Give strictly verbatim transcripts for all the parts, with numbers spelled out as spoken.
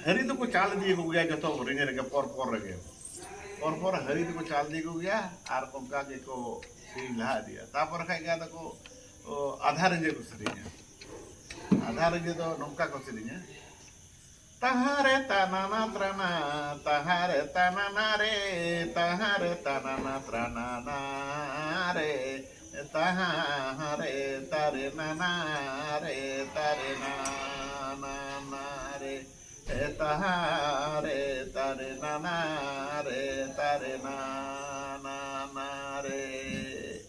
ᱦᱟᱹᱨᱤ ᱫᱚᱠᱚ ᱪᱟᱞ ᱤᱫᱤᱭᱟᱠᱚ ᱜᱮᱭᱟ ᱡᱚᱛᱚ ᱨᱤᱧᱡᱟᱹ ᱨᱮᱜᱮ, ᱯᱚᱨ ᱯᱚᱨ ᱨᱮᱜᱮ᱾ ᱯᱚᱨ ᱯᱚᱨ ᱦᱟᱹᱨᱤ ᱫᱚᱠᱚ ᱪᱟᱞ ᱤᱫᱤᱭᱟᱠᱚ ᱜᱮᱭᱟ ᱟᱨ ᱚᱱᱠᱟ ᱜᱮᱠᱚ ᱥᱮᱨᱮᱧ ᱞᱟᱦᱟ ᱤᱫᱤᱭᱟ᱾ ᱛᱟᱯᱚᱨᱮ ᱠᱷᱟᱡ ᱜᱮ ᱟᱫᱚ ᱠᱚ, ᱚ, ᱟᱫᱷᱟ ᱨᱤᱧᱡᱟᱹ ᱠᱚ ᱥᱮᱨᱮᱧᱟ᱾ ᱟᱫᱷᱟ ᱨᱤᱧᱡᱟᱹ ᱫᱚ ᱱᱚᱝᱠᱟ ᱠᱚ ᱥᱮᱨᱮᱧᱟ᱾ ᱛᱟᱦᱟᱨᱮ ᱛᱟᱱᱟᱱᱟ ᱛᱨᱟᱱᱟ, ᱛᱟᱦᱟᱨᱮ ᱛᱟᱱᱟᱱᱟ ᱨᱮ, ᱛᱟᱦᱟᱨᱮ ᱛᱟᱱᱟᱱᱟ ᱛᱨᱟᱱᱟ ᱨᱮ, ᱛᱟᱦᱟᱨᱮ ᱛᱟᱨᱮ ᱱᱟᱱᱟ ᱨᱮ, ᱛᱟᱨᱮ ᱱᱟᱱᱟ ᱨᱮ᱾ ᱮ ᱛᱟᱦᱟ ᱨᱮ ᱛᱟᱨᱮ ᱱᱟᱱᱟ ᱨᱮ ᱛᱟᱨᱮ ᱱᱟᱱᱟ ᱨᱮ᱾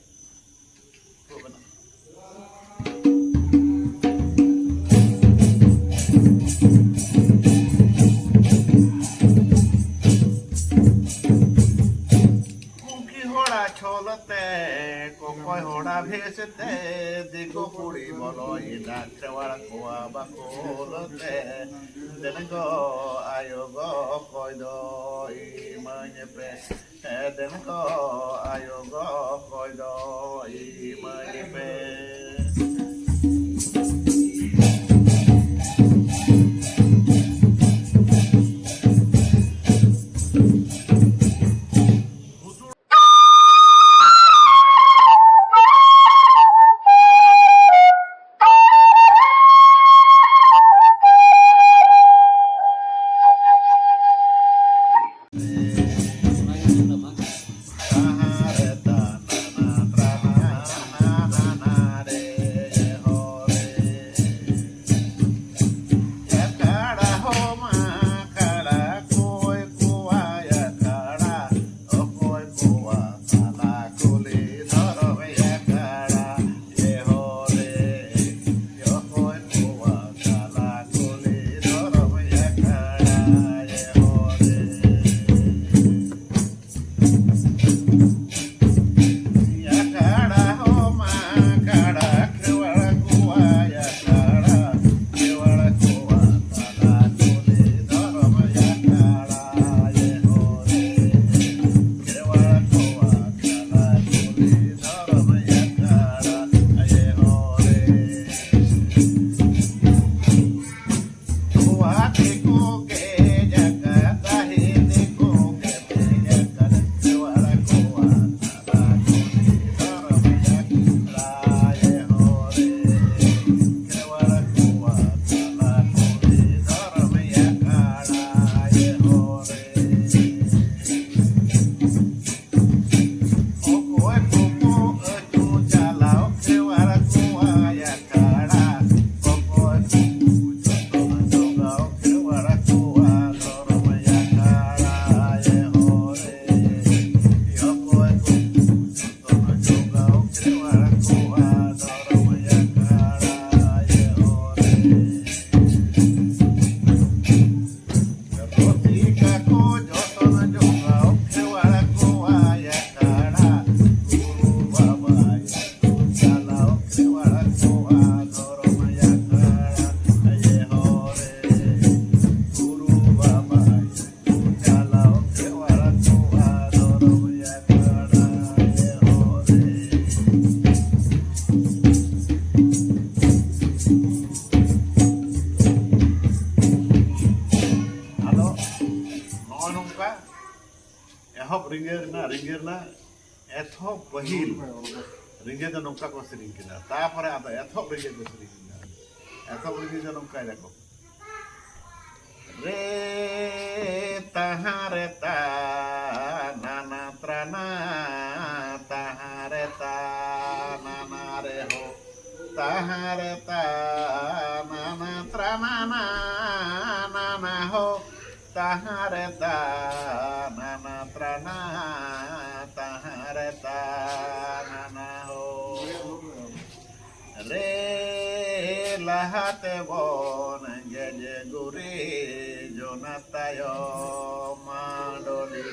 ᱠᱩᱝᱠᱤ ᱦᱚᱲᱟ ᱪᱷᱚᱞ ᱛᱮ, ᱠᱚᱠᱚᱭ ᱦᱚᱲᱟ ᱵᱷᱮᱥ ᱛᱮ, ᱫᱤᱠᱩ ᱠᱩᱲᱤ ᱵᱚᱞᱚᱭᱮᱱᱟ ᱠᱷᱮᱣᱟᱲ ᱠᱚᱣᱟ ᱵᱟᱠᱷᱳᱞ ᱛᱮ᱾ ᱫᱮᱱ ᱜᱚ ᱟᱭᱳ ᱜᱚ ᱚᱠᱚᱭ ᱫᱚ ᱤᱢᱟᱹᱧ ᱯᱮ, ᱫᱮᱱ ᱜᱚ ᱟᱭᱳ ᱜᱚ ᱚᱠᱚᱭ ᱫᱚ ᱤᱢᱟᱹᱧ ᱯᱮ᱾ ᱮᱦᱚᱵ ᱨᱤᱸᱡᱟᱹ ᱨᱮᱱᱟᱜ, ᱨᱤᱸᱡᱟᱹ ᱨᱮᱱᱟᱜ ᱮᱛᱚᱦᱚᱵ ᱯᱟᱹᱦᱤᱞ ᱨᱤᱸᱡᱟᱹ ᱫᱚ ᱱᱚᱝᱠᱟ ᱠᱚ ᱥᱮᱨᱮᱧ ᱠᱮᱫᱟ, ᱛᱟᱯᱚᱨᱮ ᱟᱫᱚ ᱮᱛᱚᱦᱚᱵ ᱨᱤᱸᱡᱟᱹ ᱠᱚ ᱥᱮᱨᱮᱧ ᱠᱮᱫᱟ᱾ ᱮᱛᱚᱦᱚᱵ ᱨᱤᱸᱡᱟᱹ ᱫᱚ ᱱᱚᱝᱠᱟᱭ ᱫᱟᱠᱚ᱾ ᱨᱮ ᱛᱟᱦᱟᱸ ᱨᱮ ᱛᱟ ᱱᱟᱱᱟ ᱛᱨᱟᱱᱟ, ᱛᱟᱦᱟᱸ ᱨᱮ ᱛᱟ ᱱᱟᱱᱟ ᱨᱮ ᱦᱚ, ᱛᱟᱦᱟᱸ ᱨᱮ ᱛᱟ ᱱᱟᱱᱟ ᱛᱨᱟᱱᱟ ᱱᱟᱱᱟ ᱦᱚ, ᱛᱟᱦᱟᱸ ᱨᱮ ᱛᱟ ᱱᱟᱱᱟ ᱛᱨᱟᱱᱟ, ᱛᱟᱦᱟᱸ ᱨᱮ ᱛᱟ ᱱᱟᱱᱟ ᱦᱚ᱾ ᱨᱮ ᱞᱟᱦᱟ ᱛᱮᱵᱚᱱ ᱜᱮᱡᱮ ᱜᱩᱨᱤᱡ, ᱚᱱᱟ ᱛᱟᱭᱚᱢ ᱢᱟᱰᱚᱞᱤ,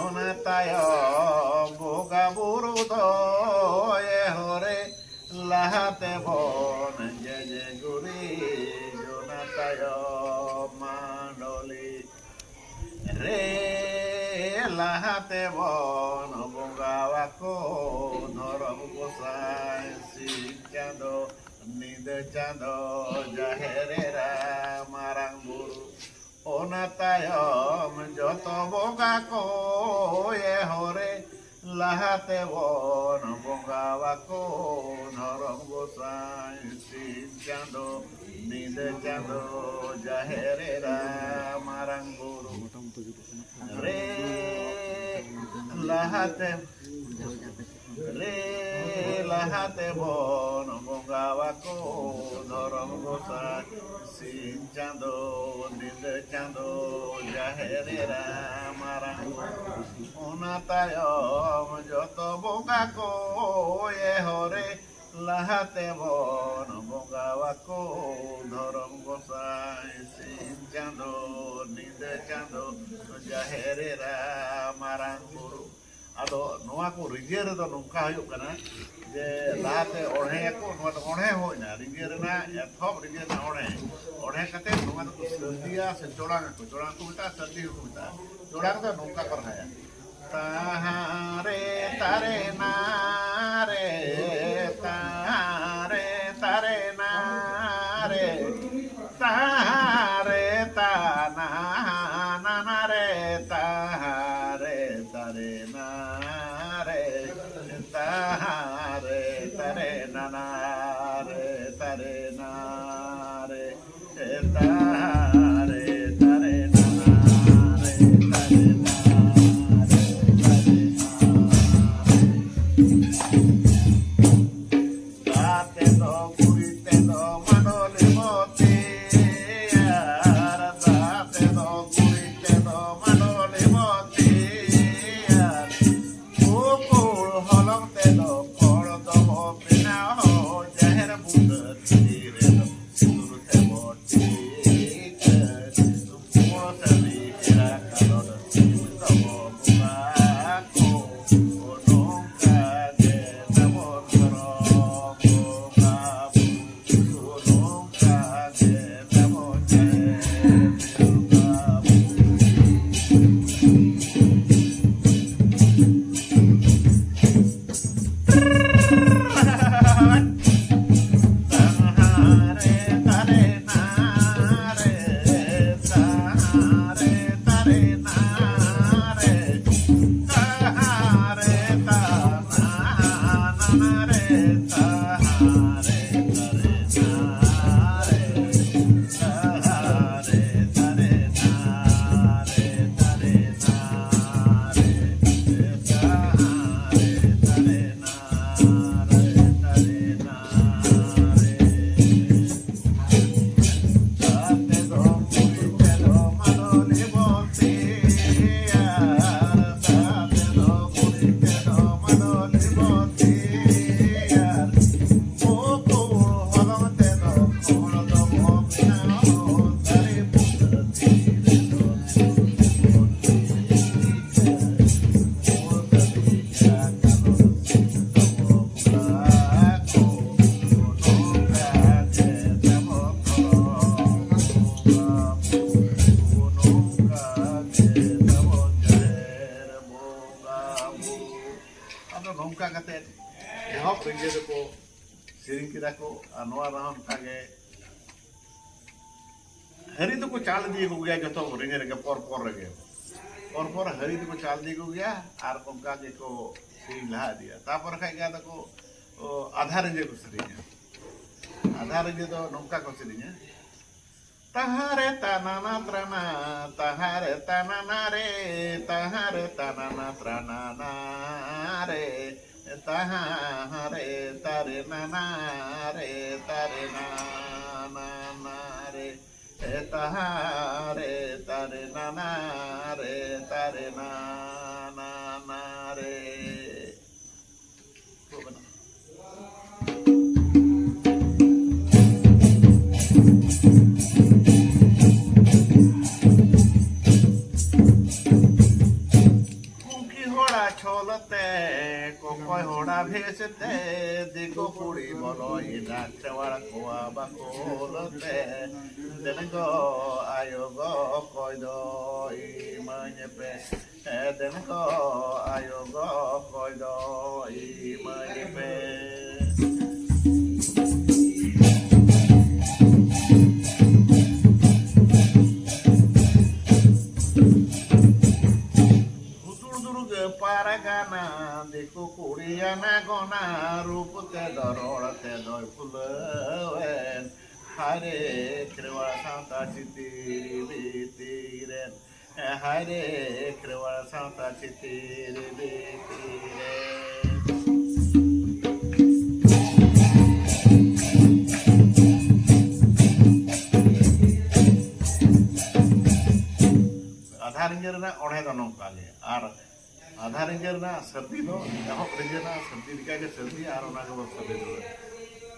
ᱚᱱᱟ ᱛᱟᱭᱚᱢ ᱵᱚᱸᱜᱟ ᱵᱩᱨᱩ ᱫᱚ ᱮ ᱦᱚᱨᱮ, ᱞᱟᱦᱟ ᱛᱮᱵᱚᱱ ᱜᱮᱡᱮ ᱜᱩᱨᱤᱡ, ᱚᱱᱟ ᱛᱟᱭᱚᱢ ᱢᱟᱰᱚᱞᱤ᱾ ᱨᱮ ᱞᱟᱦᱟ ᱛᱮᱵᱚᱱ ᱵᱚᱸᱜᱟᱣᱟᱠᱚ ᱫᱷᱚᱨᱚᱢ ᱜᱚᱸᱥᱟᱭ, ᱥᱤᱧ ᱪᱟᱸᱫᱚ, ᱧᱤᱫᱟᱹ ᱪᱟᱸᱫᱚ, ᱡᱟᱦᱮᱨ ᱮᱨᱟ, ᱢᱟᱨᱟᱝ ᱵᱩᱨᱩ᱾ ᱚᱱᱟ ᱛᱟᱭᱚᱢ ᱡᱚᱛᱚ ᱵᱚᱸᱜᱟ ᱠᱚ ᱮ ᱦᱚᱨᱮ, ᱞᱟᱦᱟ ᱛᱮᱵᱚᱱ ᱵᱚᱸᱜᱟᱣᱟᱠᱚ ᱫᱷᱚᱨᱚᱢ ᱜᱚᱸᱥᱟᱭ, ᱥᱤᱧ ᱪᱟᱸᱫᱚ, ᱧᱤᱫᱟᱹ ᱪᱟᱸᱫᱚ, ᱡᱟᱦᱮᱨ ᱮᱨᱟ, ᱢᱟᱨᱟᱝ ᱵᱩᱨᱩ᱾ ᱨᱮ ᱞᱟᱦᱟᱛᱮ, ᱨᱮ ᱞᱟᱦᱟᱛᱮ ᱵᱚᱱ ᱵᱚᱸᱜᱟᱣᱟᱠᱚ ᱫᱷᱚᱨᱚᱢ ᱜᱚᱸᱥᱟᱭ, ᱥᱤᱧ ᱪᱟᱸᱫᱚ, ᱧᱤᱫᱟᱹ ᱪᱟᱸᱫᱚ, ᱡᱟᱦᱮᱨ ᱮᱨᱟ, ᱢᱟᱨᱟᱝ ᱵᱩᱨᱩ᱾ ᱚᱱᱟ ᱛᱟᱭᱚᱢ ᱡᱚᱛᱚ ᱵᱚᱸᱜᱟ ᱠᱚ ᱮ ᱦᱚᱨᱮ, ᱞᱟᱦᱟ ᱛᱮᱵᱚᱱ ᱵᱚᱸᱜᱟᱣᱟᱠᱚ ᱫᱷᱚᱨᱚᱢ ᱜᱚᱸᱥᱟᱭ, ᱥᱤᱧ ᱪᱟᱸᱫᱚ, ᱧᱤᱫᱟᱹ ᱪᱟᱸᱫᱚ, ᱡᱟᱦᱮᱨ ᱮᱨᱟ, ᱢᱟᱨᱟᱝ ᱵᱩᱨᱩ᱾ ᱟᱫᱚ ᱱᱚᱣᱟ ᱠᱚ ᱨᱤᱸᱡᱟᱹ ᱨᱮᱫᱚ ᱱᱚᱝᱠᱟ ᱦᱩᱭᱩᱜ ᱠᱟᱱᱟ ᱡᱮ ᱞᱟᱦᱟᱛᱮ ᱚᱬᱦᱮᱭᱟᱠᱚ, ᱱᱚᱣᱟ ᱫᱚ ᱚᱬᱦᱮ ᱦᱩᱭᱱᱟ, ᱨᱤᱸᱡᱟᱹ ᱨᱮᱱᱟᱜ ᱮᱛᱚᱦᱚᱵ ᱨᱤᱸᱡᱟᱹ ᱨᱮᱱᱟᱜ ᱚᱬᱦᱮ᱾ ᱚᱬᱦᱮ ᱠᱟᱛᱮ ᱱᱚᱣᱟ ᱫᱚᱠᱚ ᱥᱟᱹᱨᱫᱤᱭᱟ ᱥᱮ ᱪᱚᱲᱟᱝ ᱟᱠᱚ, ᱪᱚᱲᱟᱝ ᱠᱚ ᱢᱮᱛᱟᱜᱼᱟ, ᱥᱟᱹᱨᱫᱤ ᱦᱚᱸᱠᱚ ᱢᱮᱛᱟᱜᱼᱟ᱾ ᱪᱚᱲᱟᱝ ᱫᱚ ᱱᱚᱝᱠᱟ ᱠᱚ ᱨᱟᱦᱟᱭᱟ᱾ ᱛᱟᱦᱟᱸ ᱨᱮ ᱛᱟᱨᱮ ᱱᱟ ᱨᱮ, ᱛᱟᱦᱟᱸ ᱨᱮ ᱛᱟᱨᱮ ᱱᱟ ᱨᱮ, ᱛᱟᱦᱟᱸ ᱨᱮ ᱛᱟ ᱱᱟ ᱱᱟ ᱱᱟ ᱨᱮ, ᱛᱟᱦᱟᱸ ᱨᱮ ᱮᱦᱚᱵ ᱨᱤᱸᱡᱟᱹ ᱫᱚᱠᱚ ᱥᱮᱨᱮᱧ ᱠᱮᱫᱟ ᱠᱚ᱾ ᱟᱨ ᱱᱚᱣᱟ ᱨᱮᱦᱚᱸ ᱚᱱᱠᱟ ᱜᱮ ᱦᱟᱹᱨᱤ ᱫᱚᱠᱚ ᱪᱟᱞ ᱤᱫᱤ ᱠᱚ ᱜᱮᱭᱟ ᱡᱚᱛᱚ ᱨᱤᱸᱡᱟᱹ ᱨᱮᱜᱮ, ᱯᱚᱨ ᱯᱚᱨ ᱨᱮᱜᱮ ᱯᱚᱨ ᱯᱚᱨ ᱦᱟᱹᱨᱤ ᱫᱚᱠᱚ ᱪᱟᱞ ᱤᱫᱤ ᱠᱚ ᱜᱮᱭᱟ᱾ ᱟᱨ ᱚᱱᱠᱟ ᱜᱮᱠᱚ ᱥᱮᱨᱮᱧ ᱞᱟᱦᱟ ᱤᱫᱤᱭᱟ᱾ ᱛᱟᱨᱯᱚᱨ ᱠᱷᱟᱡ ᱜᱮ ᱟᱫᱚ ᱠᱚ, ᱚ, ᱟᱫᱷᱟ ᱨᱤᱸᱡᱟᱹ ᱠᱚ ᱥᱮᱨᱮᱧᱟ᱾ ᱟᱫᱷᱟ ᱨᱤᱸᱡᱟᱹ ᱫᱚ ᱱᱚᱝᱠᱟ ᱠᱚ ᱥᱮᱨᱮᱧᱟ: ᱛᱟᱦᱟᱨᱮ ᱛᱟᱱᱟᱱᱟ ᱛᱨᱟᱱᱟ, ᱛᱟᱦᱟᱨᱮ ᱛᱟᱱᱟᱱᱟ ᱨᱮ, ᱛᱟᱦᱟᱨᱮ ᱛᱟᱱᱟᱱᱟ ᱛᱨᱟᱱᱟᱱᱟ ᱨᱮ, ᱛᱟᱦᱟᱨᱮ ᱛᱟᱨᱮ ᱱᱟᱱᱟ ᱨᱮ, ᱛᱟᱨᱮ ᱱᱟᱱᱟ ᱨᱮ, ᱛᱟᱦᱟᱨᱮ ᱛᱟᱨᱮ ᱱᱟᱱᱟ ᱨᱮ, ᱛᱟᱨᱮ ᱱᱟᱱᱟ ᱨᱮ᱾ ᱠᱩᱠᱤ ᱦᱚᱲᱟ ᱪᱷᱚᱞ ᱛᱮ, ᱠᱚᱠᱚᱭ ᱦᱚᱲᱟ ᱵᱷᱮᱥ ᱛᱮ, ᱫᱤᱠᱩ ᱠᱩᱲᱤ ᱵᱚᱞᱚᱭᱮᱱᱟ ᱠᱷᱮᱣᱟᱲ ᱠᱚᱣᱟ ᱵᱟᱠᱷᱳᱞ ᱛᱮ᱾ ᱫᱮᱱ ᱜᱚ ᱟᱭᱳ ᱜᱚ ᱚᱠᱚᱭ ᱫᱚ ᱤᱢᱟᱹᱧ ᱯᱮ᱾ ᱫᱮᱱ ᱜᱚ ᱟᱭᱳ ᱜᱚ ᱚᱠᱚᱭ ᱫᱚ ᱤᱢᱟᱹᱧ ᱯᱮ᱾ ᱦᱩᱫᱩᱲ ᱫᱩᱨᱜᱟᱹ ᱯᱟᱨᱜᱟᱱᱟ, ᱫᱤᱠᱩ ᱠᱩᱲᱤᱭᱟᱱᱟ ᱜᱚᱱᱟ, ᱨᱩᱯ ᱛᱮᱫᱚ ᱨᱚᱲ ᱛᱮᱫᱚᱭ ᱯᱷᱩᱞᱟᱹᱣᱮᱱ᱾ ᱦᱟᱭᱨᱮ ᱠᱷᱮᱨᱣᱟᱲ ᱥᱟᱶᱛᱟ ᱪᱤᱛᱤᱨ ᱵᱤᱛᱤᱨ ᱨᱮᱱ, ᱦᱟᱭᱨᱮ ᱠᱷᱮᱨᱣᱟᱲ ᱥᱟᱶᱛᱟ ᱪᱤᱛᱤᱨ ᱵᱤᱛᱤᱨ ᱨᱮᱱ᱾ ᱟᱫᱷᱟ ᱨᱤᱸᱡᱟᱹ ᱨᱮᱱᱟᱜ ᱚᱬᱦᱮ ᱫᱚ ᱱᱚᱝᱠᱟ ᱜᱮ᱾ ᱟᱨ ᱟᱫᱷᱟ ᱨᱤᱸᱡᱟᱹ ᱨᱮᱱᱟᱜ ᱥᱟᱹᱨᱫᱤ ᱫᱚ, ᱮᱦᱚᱵ ᱨᱤᱸᱡᱟᱹ ᱨᱮᱱᱟᱜ ᱥᱟᱹᱨᱫᱤ ᱞᱮᱠᱟᱜᱮ ᱥᱟᱹᱨᱫᱤ, ᱟᱨ ᱚᱱᱟ ᱜᱮᱵᱚᱱ ᱥᱟᱹᱨᱫᱤ ᱫᱚ᱾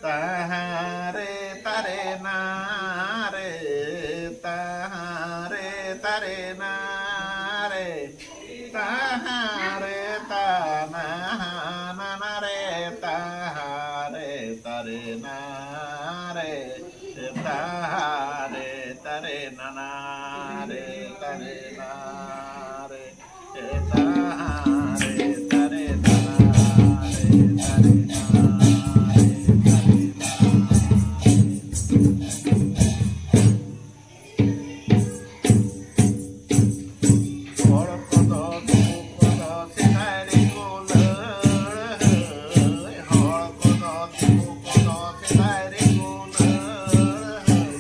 ᱛᱟᱦᱟᱨᱮ ᱛᱟᱨᱮ ᱱᱟᱨᱮ, ᱛᱟᱦᱟᱨᱮ ᱛᱟᱨᱮ ᱱᱟᱨᱮ, ᱛᱟᱦᱟᱨᱮ ᱛᱟᱱᱟ ᱱᱟᱱᱟ ᱨᱮ, ᱛᱟᱦᱟᱨᱮ ᱛᱟᱨᱮ ᱱᱟᱨᱮ, ᱛᱟᱦᱟᱨᱮ ᱛᱟᱨᱮ ᱱᱟᱱᱟ ᱨᱮ, ᱛᱟᱨᱮ ᱱᱟᱨᱮ᱾ ᱛᱟᱦᱟᱨᱮ ᱛᱟᱨᱮ ᱛᱟᱨᱟᱨᱮ, ᱦᱚᱲ ᱠᱚᱫᱚ ᱫᱤᱠᱩ ᱠᱚᱫᱚ ᱥᱮᱫᱟᱭ ᱨᱮᱠᱚ ᱞᱟᱹᱲᱦᱟᱹᱭ, ᱦᱚᱲ ᱠᱚᱫᱚ ᱫᱤᱠᱩ ᱠᱚᱫᱚ ᱥᱮᱫᱟᱭ ᱨᱮᱠᱚ ᱞᱟᱹᱲᱦᱟᱹᱭ,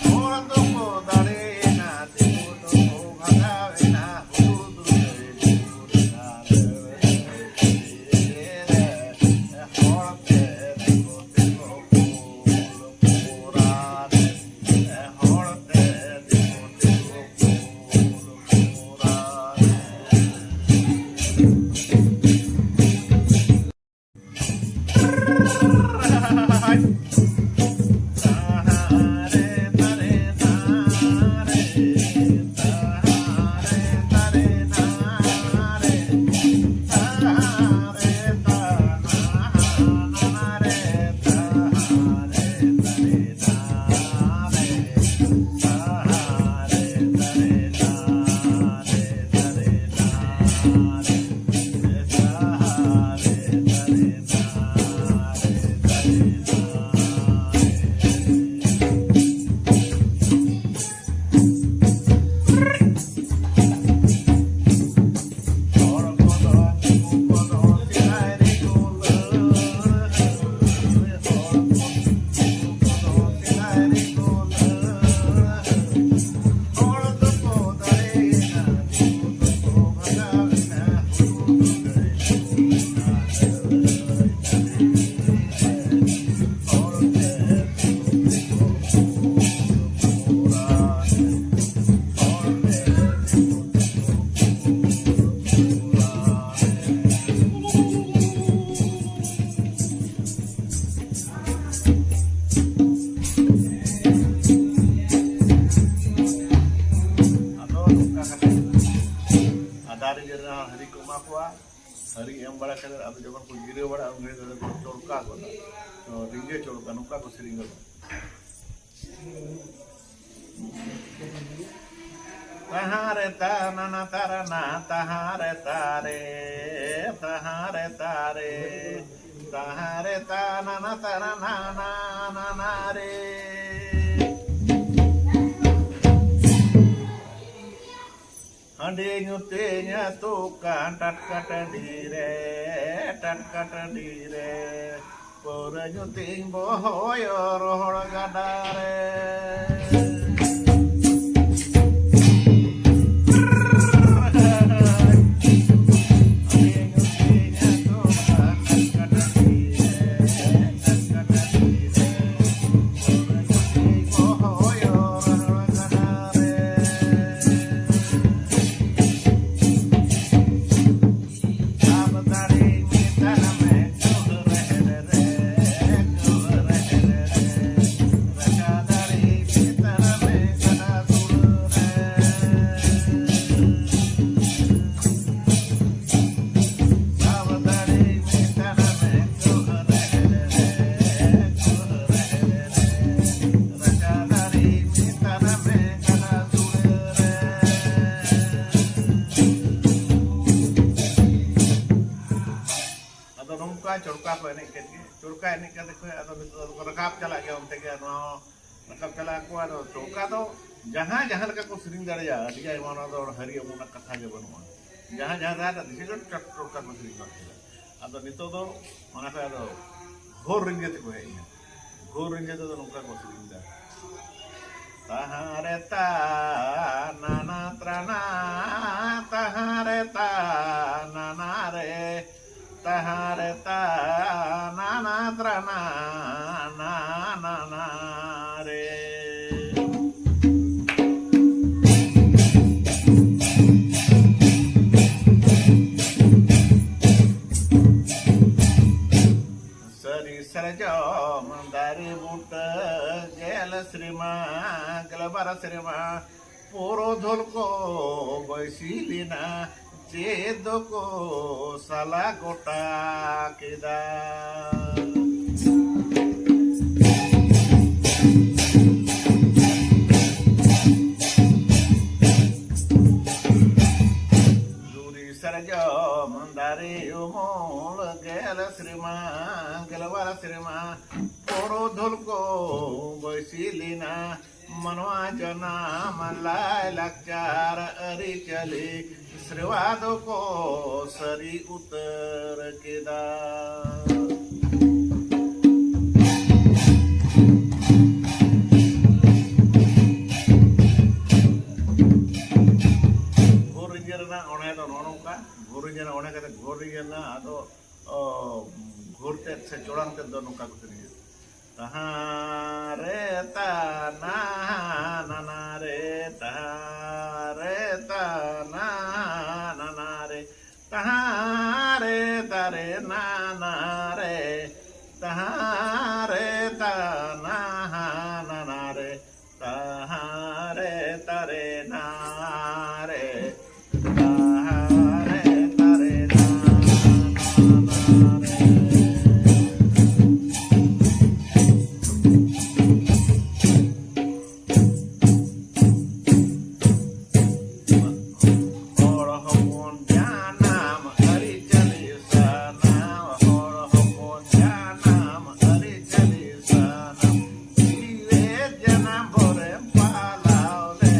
ᱦᱚᱲ ᱫᱚᱠᱚ ᱫᱟᱲᱮᱭᱮᱱᱟ, ᱫᱤᱠᱩ ᱫᱚᱠᱚ ᱵᱷᱟᱜᱟᱣᱮᱱᱟ, ᱦᱩᱫᱩᱲ ᱫᱩᱨᱜᱟᱹ ᱫᱤᱠᱩ ᱨᱮᱱᱟᱜ ᱞᱟᱹᱲᱦᱟᱹᱭ ᱨᱮ, ᱦᱚᱲ ᱛᱮ ᱫᱤᱠᱩ ᱛᱮᱠᱚ ᱠᱩᱞ ᱠᱚᱨᱟ ᱨᱮ᱾ ᱟᱫᱚ ᱱᱚᱝᱠᱟ ᱠᱟᱛᱮ ᱟᱫᱟ ᱨᱮᱜᱮ ᱦᱟᱺᱰᱤ ᱠᱚ ᱮᱢᱟ ᱠᱚᱣᱟ᱾ ᱦᱟᱺᱰᱤ ᱮᱢ ᱵᱟᱲᱟ ᱠᱟᱛᱮ ᱟᱫᱚ ᱡᱚᱠᱷᱚᱱ ᱠᱚ ᱡᱤᱨᱟᱹᱣ ᱵᱟᱲᱟᱜᱼᱟ, ᱩᱱ ᱜᱷᱟᱹᱲᱤᱡ ᱫᱚ ᱪᱚᱲᱠᱟ ᱜᱚᱫᱟ, ᱛᱚ ᱨᱤᱸᱡᱟᱹ ᱪᱚᱲᱠᱟ, ᱱᱚᱝᱠᱟ ᱠᱚ ᱥᱮᱨᱮᱧ ᱜᱚᱫᱟ᱾ ᱛᱟᱦᱟᱸ ᱨᱮ ᱛᱟ ᱱᱟᱱᱟ ᱛᱟᱨᱟ ᱱᱟ, ᱛᱟᱦᱟᱸ ᱨᱮ ᱛᱟᱨᱮ, ᱛᱟᱦᱟᱸ ᱨᱮ ᱛᱟᱨᱮ᱾ ᱛᱟᱦᱟᱨᱮ ᱛᱟᱱᱟᱱᱟ ᱛᱟᱱᱟᱱᱟ ᱱᱟᱱᱟ ᱨᱮ᱾ ᱦᱟᱺᱰᱤ ᱧᱩ ᱛᱮᱧ ᱟᱹᱛᱩᱜ ᱠᱟᱱ ᱴᱟᱴᱠᱟ ᱴᱟᱺᱰᱤ ᱨᱮ, ᱴᱟᱴᱠᱟ ᱴᱟᱺᱰᱤ ᱨᱮ᱾ ᱯᱟᱹᱣᱨᱟᱹ ᱧᱩ ᱛᱮᱧ ᱵᱚᱦᱚᱭᱚᱜ ᱨᱚᱦᱚᱲ ᱜᱟᱰᱟ ᱨᱮ᱾ ᱟᱫᱚ ᱱᱚᱝᱠᱟ ᱪᱚᱲᱠᱟ ᱠᱚ ᱮᱱᱮᱡ ᱠᱮᱫ ᱜᱮ᱾ ᱪᱚᱲᱠᱟ ᱮᱱᱮᱡ ᱠᱟᱛᱮ ᱠᱚ ᱟᱫᱚ ᱱᱤᱛᱚᱜ ᱫᱚᱠᱚ ᱨᱟᱠᱟᱵ ᱪᱟᱞᱟᱜ ᱜᱮᱭᱟ ᱚᱱᱛᱮ ᱜᱮ᱾ ᱱᱚᱣᱟ ᱦᱚᱸ ᱨᱟᱠᱟᱵ ᱪᱟᱞᱟᱜ ᱟᱠᱚ᱾ ᱟᱫᱚ ᱪᱚᱲᱠᱟ ᱫᱚ ᱡᱟᱦᱟᱸ ᱡᱟᱦᱟᱸ ᱞᱮᱠᱟ ᱠᱚ ᱥᱮᱨᱮᱧ ᱫᱟᱲᱮᱭᱟᱜᱼᱟ, ᱟᱹᱰᱤ ᱟᱭᱢᱟ, ᱚᱱᱟ ᱫᱚ ᱦᱟᱹᱨᱤ ᱟᱵᱚᱱᱟᱜ ᱠᱟᱛᱷᱟ ᱜᱮ ᱵᱟᱹᱱᱩᱜᱼᱟ᱾ ᱡᱟᱦᱟᱸ ᱡᱟᱦᱟᱸ ᱨᱟᱜᱟ ᱫᱤᱥᱟᱹ ᱪᱚᱲᱠᱟ ᱠᱚ ᱥᱮᱨᱮᱧ ᱜᱚᱫ ᱠᱮᱫᱟ᱾ ᱟᱫᱚ ᱱᱤᱛᱚᱜ ᱫᱚ ᱚᱱᱟ ᱠᱷᱚᱱ ᱟᱫᱚ ᱜᱷᱳᱨ ᱨᱤᱸᱡᱟᱹ ᱛᱮᱠᱚ ᱦᱮᱡ ᱮᱱᱟ᱾ ᱜᱷᱳᱨ ᱨᱤᱸᱡᱟᱹ ᱛᱮᱫᱚ ᱱᱚᱝᱠᱟ ᱠᱚ ᱥᱮᱨᱮᱧ ᱮᱫᱟ᱾ ᱛᱟᱦᱟᱨᱮ ᱛᱟ ᱱᱟᱱᱟ ᱛᱨᱟᱱᱟ, ᱛᱟᱦᱟᱨᱮ ᱛᱟ ᱱᱟᱱᱟ ᱨᱮ, ᱛᱟᱦᱟᱨᱮ ᱛᱟ ᱱᱟᱱᱟ ᱛᱨᱟᱱᱟ, ᱱᱟᱱᱟ ᱨᱮ᱾ ᱥᱟᱹᱨᱤ ᱥᱟᱨᱡᱚᱢ ᱫᱟᱨᱮ ᱵᱩᱴᱟᱹ ᱜᱮᱞ ᱥᱮᱨᱢᱟ, ᱜᱮᱞᱵᱟᱨ ᱥᱮᱨᱢᱟ ᱯᱩᱨᱩᱫᱷᱩᱞ ᱠᱚ ᱵᱟᱹᱭᱥᱤ ᱞᱮᱱᱟ, ᱪᱮᱫ ᱫᱚᱠᱚ ᱥᱟᱞᱟ ᱜᱚᱴᱟ ᱠᱮᱫᱟ᱾ ᱫᱷᱩᱨᱤ ᱥᱟᱨᱡᱚᱢ ᱫᱟᱨᱮ ᱩᱢᱩᱞ ᱜᱮᱞ ᱥᱮᱨᱢᱟ, ᱜᱮᱞᱵᱟᱨ ᱥᱮᱨᱢᱟ ᱯᱚᱨᱚᱫᱷᱚᱞ ᱠᱚ ᱵᱟᱹᱭᱥᱤ ᱞᱮᱱᱟ᱾ ᱢᱟᱱᱣᱟ ᱡᱟᱱᱟᱢ ᱞᱟᱭ ᱞᱟᱠᱪᱟᱨ ᱟᱹᱨᱤᱪᱟᱹᱞᱤ ᱥᱮᱨᱣᱟ ᱫᱚᱠᱚ ᱥᱟᱹᱨᱤ ᱩᱛᱟᱹᱨ ᱠᱮᱫᱟ᱾ ᱜᱷᱳᱨ ᱨᱤᱸᱡᱟᱹ ᱨᱮᱱᱟᱜ ᱚᱬᱦᱮ ᱫᱚ ᱱᱚᱜᱼᱚ ᱱᱚᱝᱠᱟ᱾ ᱜᱷᱳᱨ ᱨᱤᱸᱡᱟᱹ ᱨᱮᱱᱟᱜ ᱚᱬᱦᱮ ᱠᱟᱛᱮ ᱜᱷᱳᱨ ᱨᱤᱸᱡᱟᱹ ᱨᱮᱱᱟᱜ ᱟᱫᱚ, ᱚ, ᱜᱷᱳᱨ ᱛᱮᱫ ᱥᱮ ᱪᱚᱲᱟᱝ ᱛᱮᱫ ᱫᱚ ᱱᱚᱝᱠᱟ ᱠᱚ ᱥᱮᱨᱮᱧᱟ᱾ ᱛᱟᱦᱟᱸ ᱨᱮ ᱛᱟᱱᱟ ᱱᱟᱱᱟ ᱨᱮ, ᱛᱟᱦᱟᱸ ᱨᱮ ᱛᱟᱱᱟ ᱱᱟᱱᱟ ᱨᱮ, ᱛᱟᱦᱟᱸ ᱨᱮ ᱛᱟᱨᱮ ᱱᱟᱱᱟ ᱨᱮ, ᱛᱟᱦᱟᱸ ᱨᱮ ᱛᱟᱱᱟ ᱱᱟᱱᱟ ᱨᱮ, ᱛᱟᱦᱟᱸ ᱨᱮ ᱛᱟᱨᱮ ᱱᱟ ᱨᱮ, ᱛᱟᱦᱟᱸ ᱨᱮ ᱛᱟᱨᱮ ᱱᱟ ᱱᱟ ᱨᱮ᱾ ᱦᱚᱲ ᱦᱚᱯᱚᱱ ᱡᱟᱱᱟᱢ ᱟᱹᱨᱤᱪᱟᱹᱞᱤ ᱥᱟᱱᱟᱢ, ᱦᱚᱲ ᱦᱚᱯᱚᱱ ᱡᱟᱱᱟᱢ ᱟᱹᱨᱤᱪᱟᱹᱞᱤ ᱥᱟᱱᱟᱢ, ᱡᱤᱣᱮᱫ ᱡᱟᱱᱟᱢ ᱵᱷᱳᱨᱮᱢ ᱯᱟᱞᱟᱣ ᱞᱮ᱾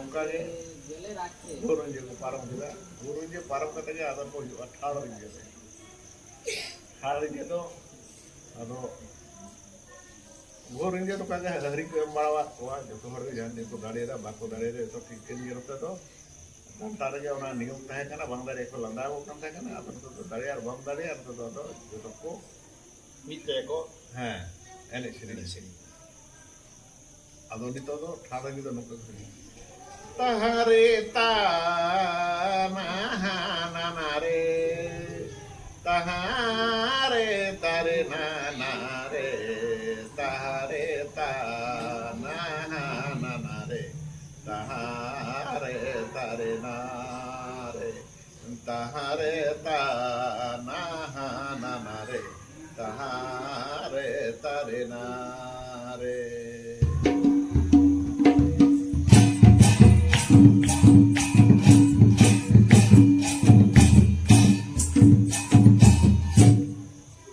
ᱚᱱᱠᱟ ᱜᱮ ᱜᱷᱳᱨ ᱨᱤᱸᱡᱟᱹ ᱠᱚ ᱯᱟᱨᱚᱢ ᱠᱮᱫᱟ᱾ ᱜᱷᱳᱨ ᱨᱤᱸᱡᱟᱹ ᱯᱟᱨᱚᱢ ᱠᱟᱛᱮ ᱜᱮ ᱟᱫᱚ ᱠᱚ ᱦᱤᱡᱩᱜᱼᱟ ᱴᱷᱟᱲ ᱨᱤᱸᱡᱟᱹ ᱨᱮ᱾ ᱴᱷᱟᱲ ᱨᱤᱸᱡᱟᱹ ᱫᱚ ᱟᱫᱚ ᱜᱷᱳᱨ ᱨᱤᱸᱡᱟᱹ ᱱᱚᱝᱠᱟ ᱜᱮ ᱦᱟᱹᱨᱤ ᱠᱚ ᱮᱢ ᱵᱟᱲᱟᱣᱟᱫ ᱠᱚᱣᱟ ᱡᱚᱛᱚ ᱦᱚᱲ ᱜᱮ, ᱡᱟᱦᱟᱸ ᱛᱤᱱᱟᱹᱜ ᱠᱚ ᱫᱟᱲᱮᱭᱟᱫᱟ ᱵᱟᱠᱚ ᱫᱟᱲᱮᱭᱟᱫᱟ, ᱡᱚᱛᱚ ᱴᱷᱤᱠ ᱠᱟᱱ ᱜᱮᱭᱟ᱾ ᱱᱚᱛᱮ ᱫᱚ ᱰᱟᱱᱴᱟ ᱨᱮᱜᱮ ᱚᱱᱟ ᱱᱤᱭᱚᱢ ᱛᱟᱦᱮᱸ ᱠᱟᱱᱟ, ᱵᱟᱝ ᱫᱟᱲᱮᱭᱟᱜ ᱠᱚ ᱞᱟᱸᱫᱟ ᱟᱠᱚ ᱠᱟᱱ ᱛᱟᱦᱮᱸ ᱠᱟᱱᱟ᱾ ᱟᱫᱚ ᱱᱚᱛᱮ ᱫᱚ ᱫᱟᱲᱮ ᱟᱨ ᱵᱟᱢ ᱫᱟᱲᱮᱭᱟᱜᱼᱟ, ᱱᱚᱛᱮ ᱫᱚ ᱟᱫᱚ ᱡᱚᱛᱚ ᱠᱚ ᱢᱤᱫ ᱛᱮᱠᱚ ᱦᱮᱸ, ᱮᱱᱮᱡ ᱥᱮᱨᱮᱧ᱾ ᱮᱱᱮᱡ ᱥᱮᱨᱮᱧ᱾ ᱟᱫᱚ ᱱᱤᱛᱚᱜ ᱫᱚ ᱴᱷᱟᱲ ᱨᱤᱸᱡᱟᱹ ᱫᱚ ᱱᱚᱝᱠᱟ ᱠᱚ ᱥᱮᱨᱮᱧᱟ᱾ ᱛᱟᱦᱟᱨᱮ ᱛᱟ ᱱᱟ ᱦᱟ ᱱᱟ ᱱᱟ ᱨᱮ, ᱛᱟᱦᱟᱨᱮ ᱛᱟᱨᱮ ᱱᱟ ᱱᱟ ᱨᱮ, ᱛᱟᱦᱟᱨᱮ ᱛᱟ ᱱᱟ ᱦᱟ ᱱᱟ ᱱᱟ ᱨᱮ, ᱛᱟᱦᱟᱨᱮ ᱛᱟᱨᱮ ᱱᱟ ᱨᱮ᱾ ᱛᱟᱦᱟᱨᱮ ᱛᱟ ᱱᱟ ᱦᱟ ᱱᱟ ᱱᱟ ᱨᱮ, ᱛᱟᱦᱟᱨᱮ ᱛᱟᱨᱮ ᱱᱟ ᱨᱮ᱾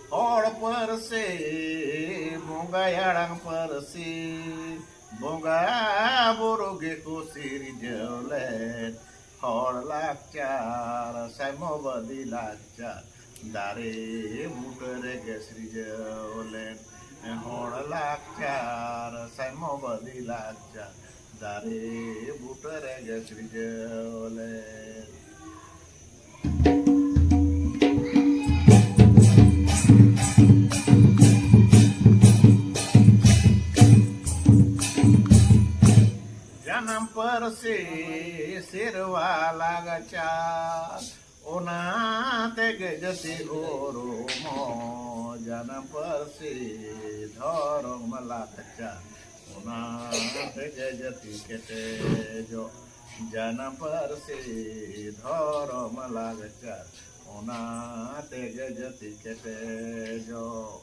ᱦᱚᱲ ᱯᱟᱹᱨᱥᱤ, ᱵᱚᱸᱜᱟ ᱟᱲᱟᱝ ᱯᱟᱹᱨᱥᱤ, ᱵᱚᱸᱜᱟ ᱵᱩᱨᱩ ᱜᱮᱠᱚ ᱥᱤᱨᱡᱟᱹᱣ ᱞᱮᱫ᱾ ᱦᱚᱲ ᱞᱟᱠᱪᱟᱨ, ᱥᱟᱭᱢᱚᱵᱟᱫᱤ ᱞᱟᱠᱪᱟᱨ, ᱫᱟᱨᱮ ᱵᱩᱴᱟᱹ ᱨᱮᱜᱮ ᱥᱤᱨᱡᱟᱹᱣ ᱞᱮᱱ᱾ ᱦᱚᱲ ᱞᱟᱠᱪᱟᱨ, ᱥᱟᱭᱢᱚᱵᱟᱫᱤ ᱞᱟᱠᱪᱟᱨ, ᱫᱟᱨᱮ ᱵᱩᱴᱟᱹ ᱨᱮᱜᱮ ᱥᱤᱨᱡᱟᱹᱣ ᱞᱮᱱ᱾ ᱡᱟᱱᱟᱢ ᱯᱟᱹᱨᱥᱤ ᱥᱮᱨᱣᱟ ᱞᱟᱠᱪᱟᱨ, ᱚᱱᱟ ᱛᱮᱜᱮ ᱡᱟᱹᱛᱤ ᱩᱨᱩᱢᱚᱜ᱾ ᱡᱟᱱᱟᱢ ᱯᱟᱹᱨᱥᱤ ᱫᱷᱚᱨᱚᱢ ᱞᱟᱠᱪᱟᱨ, ᱚᱱᱟ ᱛᱮᱜᱮ ᱡᱟᱹᱛᱤ ᱠᱮᱴᱮᱡᱚᱜ᱾ ᱡᱟᱱᱟᱢ ᱯᱟᱹᱨᱥᱤ ᱫᱷᱚᱨᱚᱢ ᱞᱟᱠᱪᱟᱨ, ᱚᱱᱟ ᱛᱮᱜᱮ ᱡᱟᱹᱛᱤ ᱠᱮᱴᱮᱡᱚᱜ᱾